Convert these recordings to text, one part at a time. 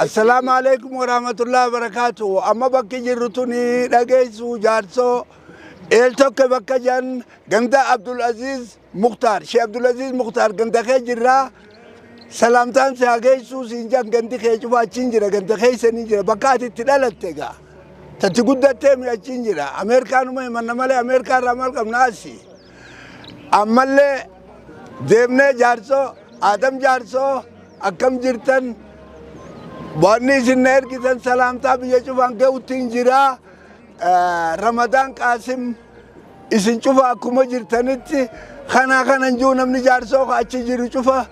Assalaamu alaikum warahmatullahi wabarakatuh. Amma bakki jirru tuni dhageessu Jaarsoo eel tokko bakka jan ganda Abdul Aziz Muktaar. Shee Abdul Aziz Muktaar ganda kee jirraa. Salaamtaan si haa geessuu siin jan gandi kee cufa achiin jira, ganda keessanii jira, bakka ati itti dhalatte egaa. Tatti guddattee mi achiin jira. Ameerikaanuma himanna malee Ameerikaa irraa maal qabna asi. Ammallee deemnee Jaarsoo Aadam Jaarsoo akkam jirtan, wanni isin na ergitan salaamtaa biyya cufaan ga'utti hin jira. Ramadaan Qaasim isin cufa akkuma jirtanitti kanaa kanan jiru, namni Jaarsoo ka achi jiru cufa,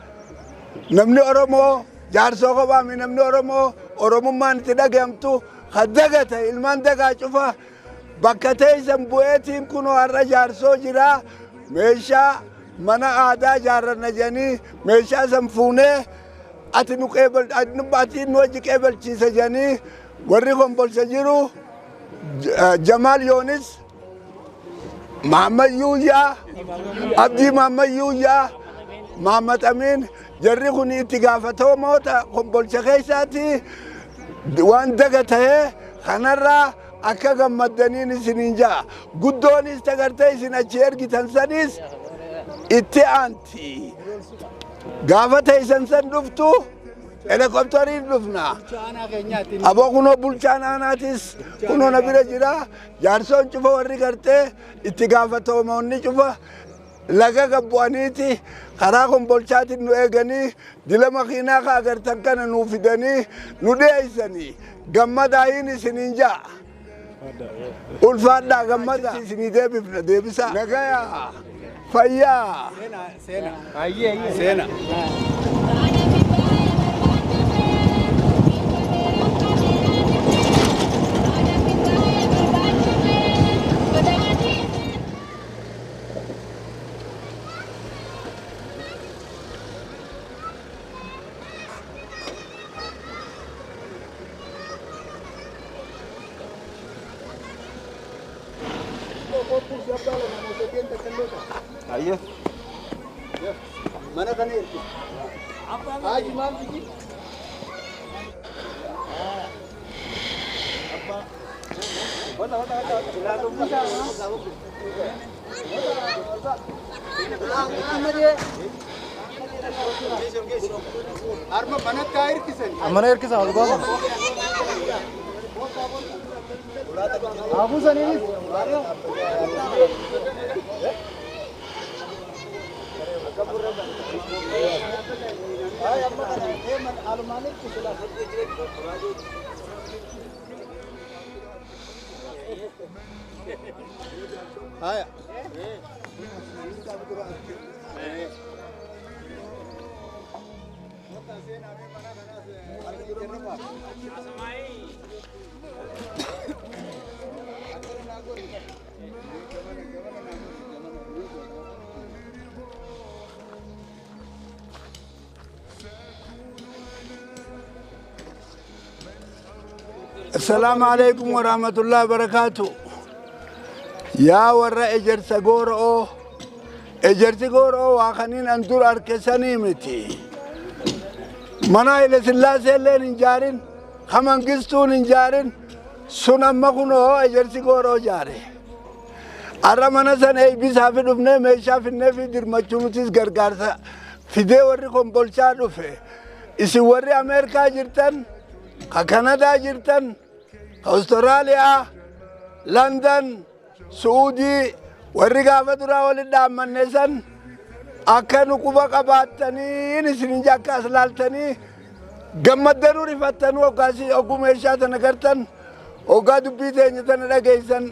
namni Oromoo Jaarsoo kophaami, namni Oromoo Oromummaan itti dhagayamtu ka dagata ilmaan dagaa cufa bakka teessan bu'eetiin kunoo har'a Jaarsoo jira. Meeshaa mana aadaa ijaarranna jedhanii meeshaa san fuunee ati nu qeebal ati nu wajji qeebalchiisa jedhanii warri kombolsa jiru Jamaal Yoonis, Mahammad Yuuyyaa, Abdii Mahammad Yuuyyaa, Mahammad Amiin, jarri kun itti gaafatamoota kombolcha keessaati. Waan daga ta'ee kanarraa akka gammaddaniin isiniin ja'a. Guddoonis tagartee isin achi ergitan sanis itti aanti. Gaafa teessan san dhuftu helikopteriin dhufna. Aboo kunoo bulchaan aanaatis kunoo na bira jira. Jaarsoon cufa warri gartee itti gaafatamoonni cufa laga gabbu'aniiti karaa kombolchaatiin nu eeganii dila makiinaa ka agartan kana nuu fidanii nu dhiyeessanii gammadaayin isiniin ja'a. Ulfaadhaa gammadaa isinii deebifna deebisaa. Nagayaa fayyaa. Seena. Mana kana ergi. Haji maal fidi? Arma manatti haa hirkisan. Mana hirkisan ol baasan. Haa buusaniinis. Haya. Assalaamu alaikum warahmatullahi wabarakatuh. Yaa warra Ejersa Goora'oo, Ejersi Goora'oo waa kaniin an dur arke sanii miti. Mana Haile Sillaasee illeen hin jaarin, ka Mangistuun hin jaarin, sun amma kunoo Ejersi Goora'oo jaare. Har'a mana sana eebbisaa fi dhufnee meeshaa finnee fi dirmachuu nutis gargaarsa fidee warri kombolchaa dhufe. Isin warri Ameerikaa jirtan, ka Kanadaa jirtan, ka Awustiraaliyaa, London, Su'uudii warri gaafa duraa walitti dhaammanne san akka nu quba qabaattaniin isin akka as laaltanii gammaddanuu rifattanuu hoggaasii hogguu meeshaa tana gartan hoggaa dubbii teenya tana dhageessan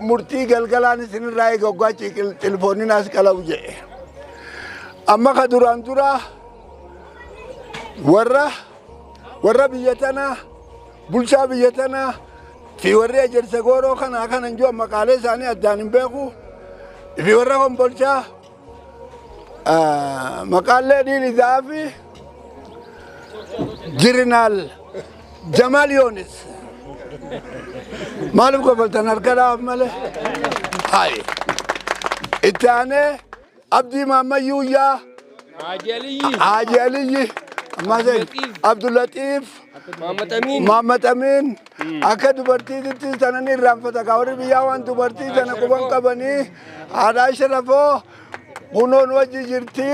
murtii galgalaan isinirraa eega hoggaa telefooniin as qala'u jedhe. Amma ka duraan duraa warra biyya tanaa, bulchaa biyya tanaa fi warri Ejersa Gooroo kanaa kanan jiru maqaalee isaanii addaan hin beeku fi warra kombolchaa maqaalee dhiin isaa fi Jirinaal Jamaal Yoonis. Maaliif kofaltan? Harka dhaaf malee. Hayi. Itti aanee Abdii Maammayyuu Yaa Haaji Aliyyi. Ammaas Abdullatiif. Muhammad Amin. Muhammad Amin. Akka dubartiitti sanan irraanfata kaa warri biyyaa waan dubartii sana quban qabanii haadha Ashrafoo kunoon wajji jirti.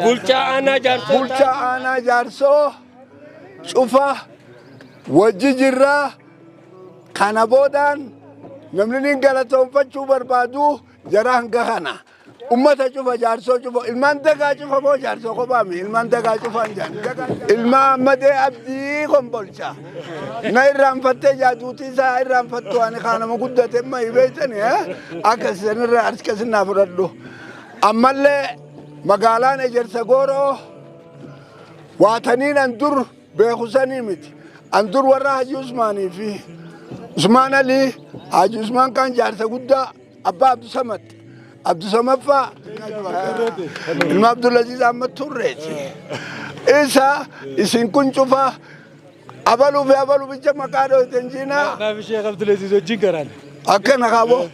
Bulchaa aanaa Jaarsoo. Bulchaa aanaa Jaarsoo cufa wajji jirra. Kana boodaan namni niin galatoonfachuu barbaadu jara hanga kana. Ummata cufa, Jaarsoo cufa, ilmaan Dagaa cufa moo Jaarsoo kophaami, ilmaan Dagaa cufaan jaan. Ilma Ammadee Abdii Kombolcha. Na irraanfattee jaaduutii isaa irraanfattu ani kaanama guddate amma hibeeytani akka isinirra harka fudhadhu. Ammallee magaalaan Ejersa Gooroo waataniin an dur beeku sanii miti. An dur warra Haji Usmaanii fi Usmaan Alii, Haji Usmaan kan jaarsa guddaa abbaa Abdusamad. Abdusamad faa ilma Abdulaziz Ahmad Turreeti. Isa isin kun cufa abaluu fi abaluu bicha maqaa dhooytan jiinaa. Naaf Sheekh Abdulaziz wajjin karaan. Akkana kaaboo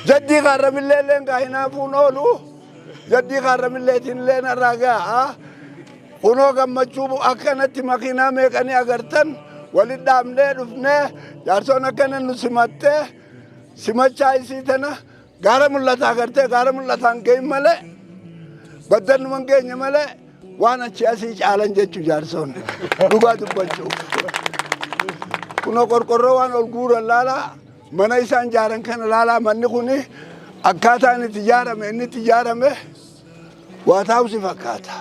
jaddii kaarramillee illeen gaa hinaafuun oolu jaddii kaarramilleetiin illee narraa ga'a. Kunoo gammachuu akkanatti makiinaa meeqanii agartan walit dhaabnee dhufnee jaarsoon akkana nu simattee simachaa isii tana gaara mul'ataa agartee gaara mul'ataan gahin malee baddanuma hin geenye malee waan achi asii caalan jechuu jaarsoon dhugaa dubbachuuf. Kunoo qorqorroo waan ol guuran laalaa, mana isaan jaaran kana laalaa. Manni kuni akkaataan itti ijaarame, inni itti ijaarame White House fakkaata.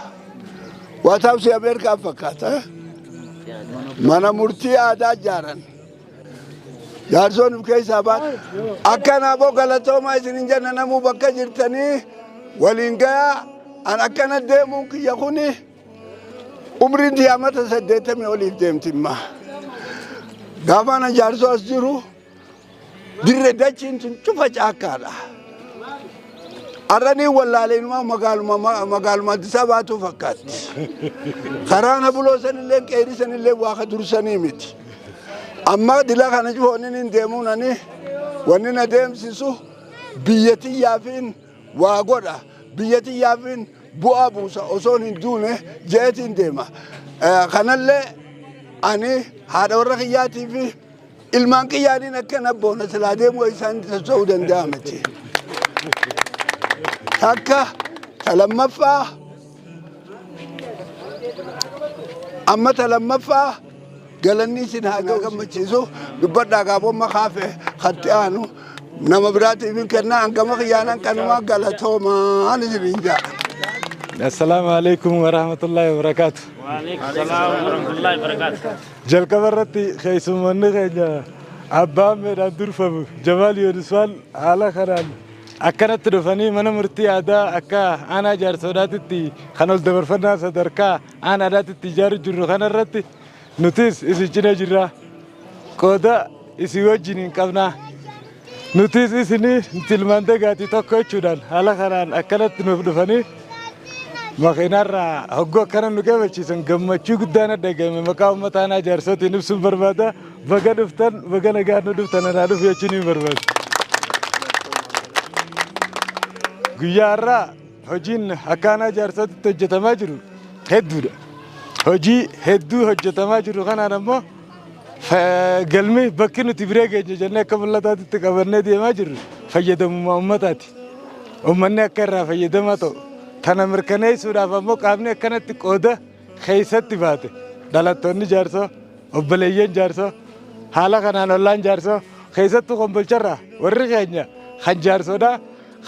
White House Ameerikaa fakkaata. Mana murtii aadaa ijaaran. Jaarsoon of keessaa baate. Akkanaafoo galatoomaa isin hin jenna, namuu bakka jirtanii waliin gayaa. An akkana deemuun kiyya kuni umriin tiyya 80 oliif deemti imma. Gaafa ana Jaarsoo as jiru dirre dachiin tun cufa caakkaadha. Arranii wallaaleenumaa magaaluma Addis Ababaatu fakkaatti. Karaan habuloo sanillee qeerii sanillee waa ka dursanii miti. Amma dila kana cufa wanni hin deemuun ani wanni na deemsisu biyya tiyyaafiin waa godha. Biyya tiyyaafiin bu'aa buusa osoon hin duune jeetiin deema. Kanallee ani haadha warra kiyyaatii fi ilmaan kiyyaaniin akkana boona silaa deemuu isaan socho'uu danda'a miti. Takka ta lammaffaa, amma ta lammaffaa galanni isin haa gammachiisu dubbadhaa gaafomma kaafe katti aanu nama biraatiif hin kennaa hangama kiyyaanan kanumaa galatoomaan isiniin jaa. Assalaamu alaikum wa rahmatullahi wa barakaatu. Waalaikum warahmatullahi wabarakatuh. Jalqaba irratti keessummoonni keenya abbaan meedhaan durfamu Jamaal Yooniswaan haala kanaan akkanatti dhufanii mana murtii aadaa akka aanaa Jaarsoodhaatitti kan ol dabarfannaa sadarkaa aanaadhaatitti ijaaru jirru kanarratti nutis isin cina jirra. Qooda isin wajjin hin qabnaa. Nutis isinii ilmaan Dagaatii tokko jechuudhaan haala kanaan akkanatti nuuf dhufanii makiinarraa hogguu akkana nu gammachiisan gammachuu guddaan dhagahame maqaa uummata aanaa Jaarsootiin ibsuun barbaada. Baga dhuftan, baga nagaan nu dhuftan, anaa dhufu jechuun hin barbaadu. Guyyaa har'aa hojiin akka aanaa Jaarsootitti hojjetamaa jiru hedduudha. Hojii hedduu hojjetamaa jiru kanaan ammoo galmi bakki nuti biree geenye jennee akka mul'ataatti qabannee deemaa jirru fayyadamummaa uummataati. Uummanni akka irraa fayyadamaa ta'u tana mirkaneessuudhaaf ammoo qaamni akkanatti qooda keessatti baate dhalattoonni Jaarsoo, obboleeyyan Jaarsoo, haala kanaan ollaan Jaarsoo, keessattuu Kombolcharraa warri keenya kan Jaarsoodhaa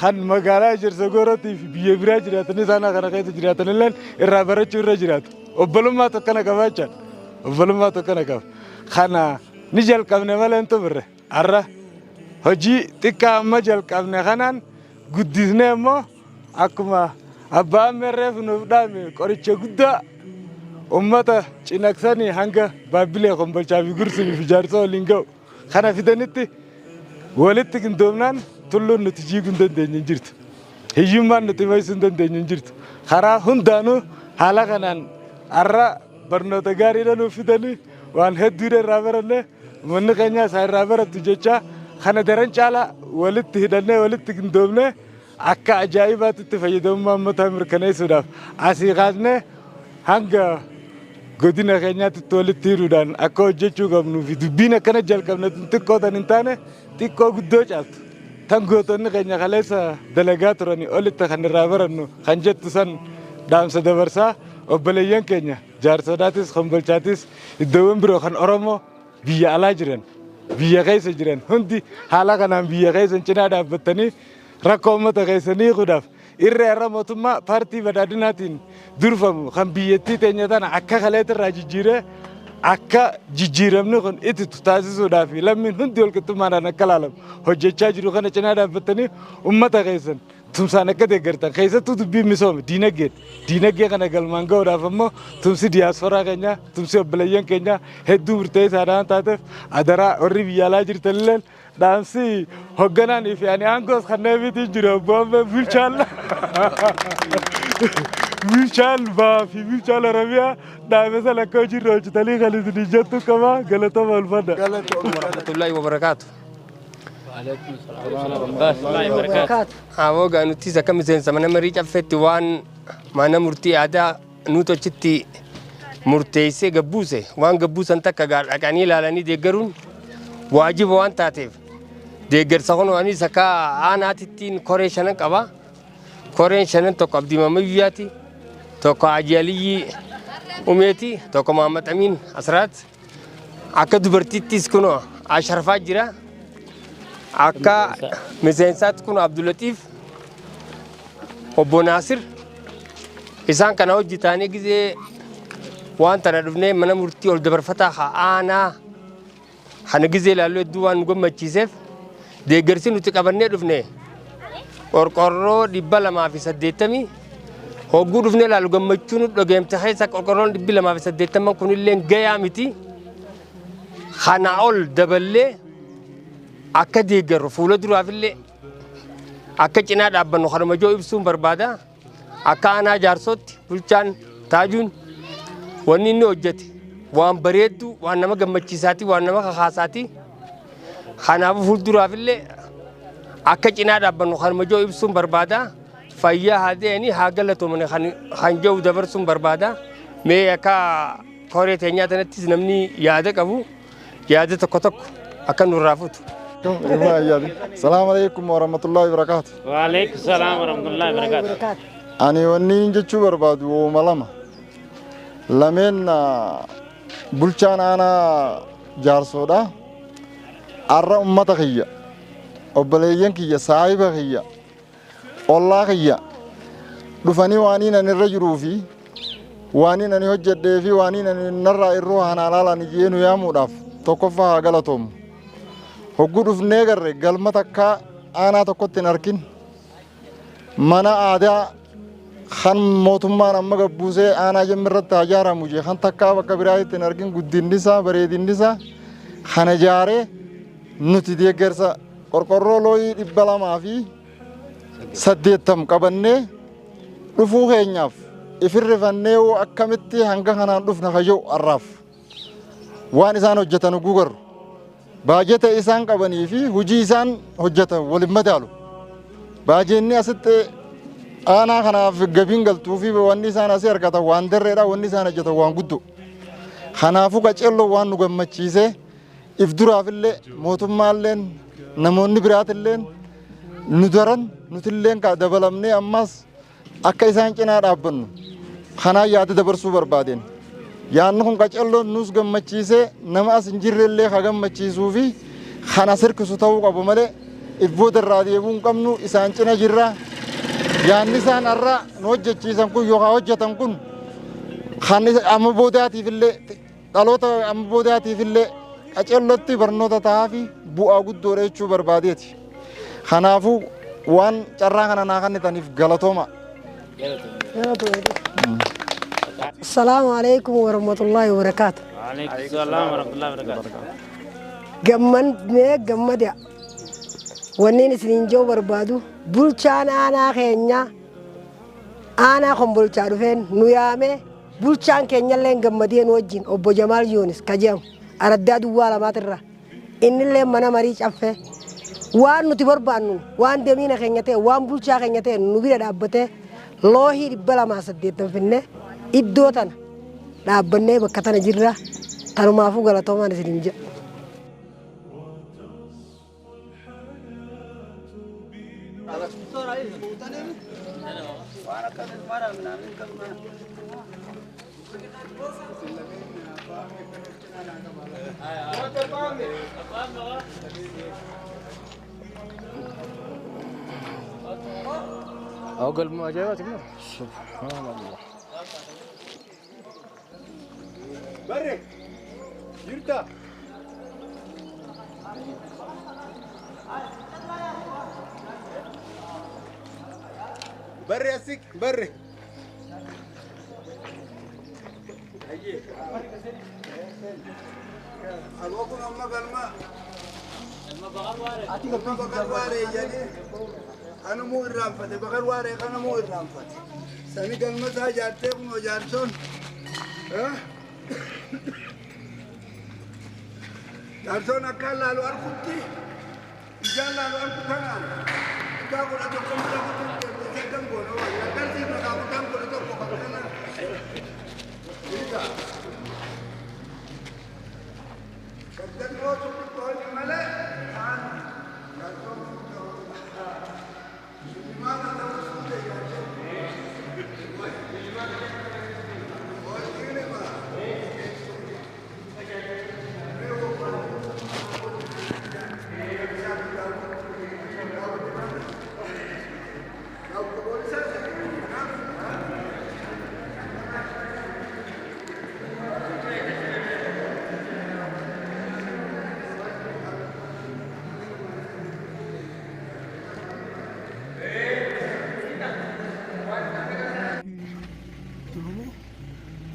kan magaalaa Ejersa Goorootii fi biyya biraa jiraatanis aanaa kana keessa jiraatanillee irraa barachuu irra jiraatu. Obbolummaa tokkana qabaachaan obbolummaa tokkana qaba. Kana ni jalqabne malee hin xumurre. Har'a hojii xiqqaa amma jalqabne kanaan guddisnee immoo akkuma abbaan merreef nuuf dhaame qoricha guddaa ummata Cinaqsanii hanga Baabbilee, Kombolchaa fi Gursumii fi Jaarsoo waliin ga'u kana fidanitti walitti qindoomnaan tulluun nuti jiiguu hin dandeenye hin jirtu. Hiyyummaan nuti maysuu hin dandeenye hin jirtu. Karaa hundaanuu haala kanaan har'a barnoota gaariidha nuuf fidanii waan hedduudha irraa baranne, uummanni keenya isaa irraa barattu jecha kana daran caalaa walitti hidhannee walitti qindoomnee akka ajaa'ibaatti itti fayyadamummaa uummataa mirkaneessuudhaaf asii kaasnee Hanga godina keenyaatti walitti hidhuudhaan akka hojjechuu qabnuu fi dubbiin akkana jalqabne xiqqoo tan hin taane, xiqqoo guddoo caaltu. Tan gootonni keenya kaleessa dalagaa turanii olitti kan irraa barannu kan jettu san dhaamsa dabarsaa, obboleeyyan keenya jaarsodaatis, kombolchaatis, iddoowwan biroo kan Oromoo biyya alaa jiran, biyya keessa jiran hundi haala kanaan biyya keessa cinaa dhaabbattanii rakkoo uummata keessanii hiikuudhaaf irra irra mootummaa paartii badhaadhinaatiin durfamu kan biyyattii teenya tana akka kaleetirraa jijjiiree akka jijjiiramni kun ititu taasisuudhaaf lammiin hundi walqixxummaadhaan akka ilaalamu hojjechaa jiru kana cinaa dhaabbattanii uummata keessan tumsaan akka deeggartan, keessattuu dubbiin misooma diinagdee, diinagdee kana galmaan ga'uudhaaf ammoo tumsi diyaasporaa keenyaa, tumsi obboleeyyan keenyaa hedduu murteessaadhaan taateef, adaraa warri biyya alaa jirtanilleen dhaamsi hoogganaan fi ani aangoos kanneefiitiin jiru obbo Abbee bulchaan baa fi bulchaan Oromiyaa dhaame sana akka hojiirra hojjetanii kan isin jettu qaba. Galatama, ulfadha. Warahmatullahi wabarakaatu. Warahmatullahi wabarakaatu. Aboo gaa nutis akka miseensa mana marii caffeetti waan mana murtii aadaa nuti achitti murteessee gabbuuse, waan gabbuusan takka gaa dhaqanii ilaalanii deeggaruun waajiba waan taateef, deeggarsa kun anis akka aanaatittiin koree shanan qaba. Koreen shanan tokko Abdii Mamayyyaati, tokko Haji Aliyyi Umeeti, tokko Muhammad Amin Asraat. Akka dubartiittis kun Asharfaa jira. Akka miseensaatti kun Abdulatiif, obbo Naasir, isaan kana hojjetaanii gizee waan tana dhufnee mana murtii ol dabarfataa haa aanaa kana gizee ilaallu hedduu waan nu gammachiiseef, deeggarsi nuti qabannee dhufne qorqorroo 280. Hogguu dhufnee ilaallu gammachuu nu dhageemte keessa qorqorroon 280 kunillee gayaa miti. Kana ol daballee akka deeggarru, fuula duraafillee akka cinaa dhaabbannu kanuma joo ibsuun barbaada. Akka aanaa jaarsootti bulchaan taajuun wanni inni hojjete waan bareeddu, waan nama gammachiisaati, waan nama kakaasaati. Kanaafuu fuulduraafillee akka cinaa dhaabbannu kanuma joo ibsuun barbaada. Fayyaa haa ta'anii haa galatoomani kan jiru dabarsuun barbaada. Mee akka koree teenyaa tanattis namni yaada qabu yaada tokko tokko akka nurraa futu. Salaamu alaikum warahmatullahi wabarakatuh. Waalaikum salaam warahmatullahi wabarakatuh. Ani wanni jechuu barbaadu uuma lama. Lameen bulchaan aanaa jaarsoodha. Arra ummata kiyya, obboleeyyan kiyya, saahiba kiyya, ollaa kiyya dhufanii waaniin ani irra jiruu fi waaniin ani hojjedhee fi waaniin ani narraa irroo hanaa laalan iyyee nu yaamuudhaaf tokkoffaa haa galatoomu. Hogguu dhufnee garre galma takkaa aanaa tokkotti hin arkin. Mana aadaa kan mootummaan amma gabbuusee aanaa jemmi irratti haa ijaaramu jee kan takkaa bakka biraatti hin argin, guddinni isaa, bareedinni isaa kana ijaaree nuti deeggarsa qorqorroo looyii 280 qabannee dhufuu keenyaaf ifirrifannee hoo akkamitti hanga kanaan dhufna kayyoo har'aaf waan isaan hojjetan hogguu garru baajeta isaan qabanii fi hojii isaan hojjetan waliin madaalu. Baajeenni asitti aanaa kanaaf gabiin galtuu fi wanni isaan asii argatan waan darreedha, wanni isaan hojjetan waan guddoo. Kanaafuu qaceelloo waan nu gammachiisee if duraafillee mootummaalleen namoonni biraatilleen nu daran nutilleen ka dabalamnee ammas akka isaan cinaa dhaabbannu kanaan yaada dabarsuu barbaadeen. Yaadni kun qacelloon nus gammachiisee nama as hin jirrellee ka gammachiisuu fi kan as hirkisu ta'uu qabu malee if booda irraa deebi'uu hin qabnu, isaan cina jirra. Yaadni isaan har'a nu hojjechiisan kun yookaan hojjetan kun kan amma boodaatiif illee, dhaloota amma boodaatiif illee qacellotti barnoota ta'aa fi bu'aa guddoodha jechuu barbaadeeti. Kanaafuu waan carraa kana naa kennitaniif galatooma. Assalamu alaikum warahmatullahi wabarakatuh. Waalaikum salaam warahmatullahi wabarakatuh. Gammannee gammada. Wanniin isiniin jiru barbaadu, bulchaan aanaa keenya aanaa Kombolchaa dhufeen nu yaamee, bulchaan keenyallee gammadee nu wajjin, obbo Jamaal Yuunis ka jedhamu araddaa duwwaa lamaatirra, innillee mana marii caffee waan nuti barbaannu, waan damiina keenya ta'e, waan bulchaa keenya ta'e nu bira dhaabbatee loohii 280 finne. Iddoo tana dhaabbannee bakka tana jirra. Tanumaafuu galatoomaan isiniin jedha. أو قلب ما سبحان الله. Barre. Jirta. Barre asik barre. Aboo kun amma galma. Amma bakar waaree jedhee kanamuu irraanfate, bakar waaree kanamuu irraanfate. Sani galma isaa ijaartee kunoo jaarsoon. Jaarsoon akkaan laalu arkutti, ijaan laalu arku kanaan kutaa 11 bira kutuu deemtee kan goona waan agarsiifna kaa kutaan 11 kan kana. Gaddannoo sun hojii malee kaan jaarsoon shillimaata ta'uu suute jaarsoon. Hojiin maa.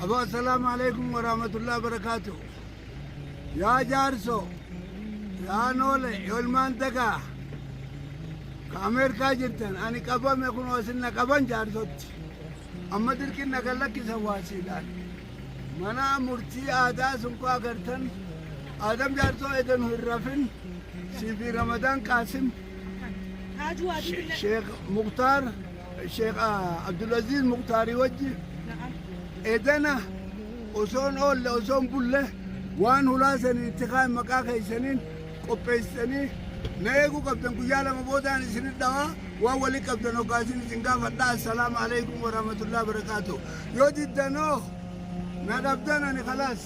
Abo assalaamu alaikum warahmatullahi wabarakatuh. Yaa jaarso, yaa noole, ilmaan dagaa ka Ameerikaa jirtan, ani qabame kun isin na qaban jaarsotti. Amma dirqin na gallakkisan waasiidhaan. Mana murtii aadaa sun koo agartan Adam jaarsoo edan hin rafin siifi Ramadaan Qaasim, Sheekh Muktaar, Sheekh Abdulaziz Muktaarii wajji edana osoon oolle osoon bulle waan hulaa sanii itti kaan maqaa keessaniin qopheessanii na eeguu qabdan. Guyyaa 2 boodaan isinit dhawaa, waan walii qabdan hoggaasin isin gaafadha. Assalaamu alaikum warahmatullahi wabarakaatu. Yoo diddanoo na dhabdan ani khalaas.